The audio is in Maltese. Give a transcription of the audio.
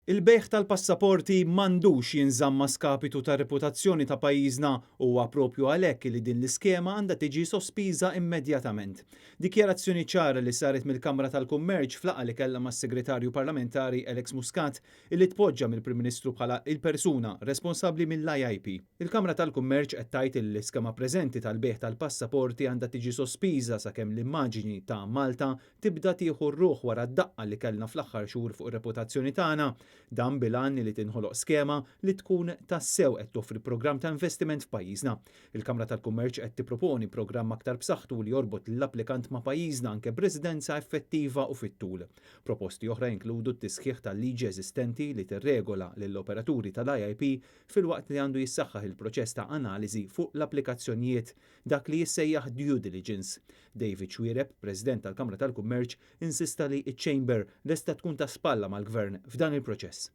Il-bejgħ tal-passaporti m'għandux jinżamm a skapitu tar-reputazzjoni ta' pajjiżna u huwa proprju għalhekk li din l-iskema għandha tiġi sospiża immedjatament. Dikjarazzjoni ċara li saret mill-Kamra tal-Kummerċ f'laqgħa li kellha mas-Segretarju Parlamentari Alex Muscat illi tpoġġa mill-Prim Ministru bħala il-persuna responsabbli mill-IIP. Il-Kamra tal-Kummerċ qed tgħid li l-iskema preżenti tal-bejgħ tal-passaporti għandha tiġi sospiża sakemm l-immaġini ta' Malta tibda tieħu r-ruħ wara d-daqqa li kellna fl-aħħar xhur fuq ir-reputazzjoni tagħna. Dan bil-għan li tinħoloq skema li tkun tassew qed toffri programm ta' investiment f'pajjiżna. Il-Kamra tal-Kummerċ qed tipproponi programm aktar b'saħħtu li jorbot l-applikant ma' pajjiżna anke b'residenza effettiva u fit-tul. Proposti oħra jinkludu t-tisħiħ tal-liġi eżistenti li tirregola lill-operaturi tal-IIP filwaqt li għandu jissaħħaħ il-proċess ta' analiżi fuq l-applikazzjonijiet, dak li jissejjaħ due diligence. David Xuereb, President tal-Kamra tal-Kummerċ, insista li iċ-Chamber lesta tkun ta' spalla mal-Gvern f'dan il-proċess.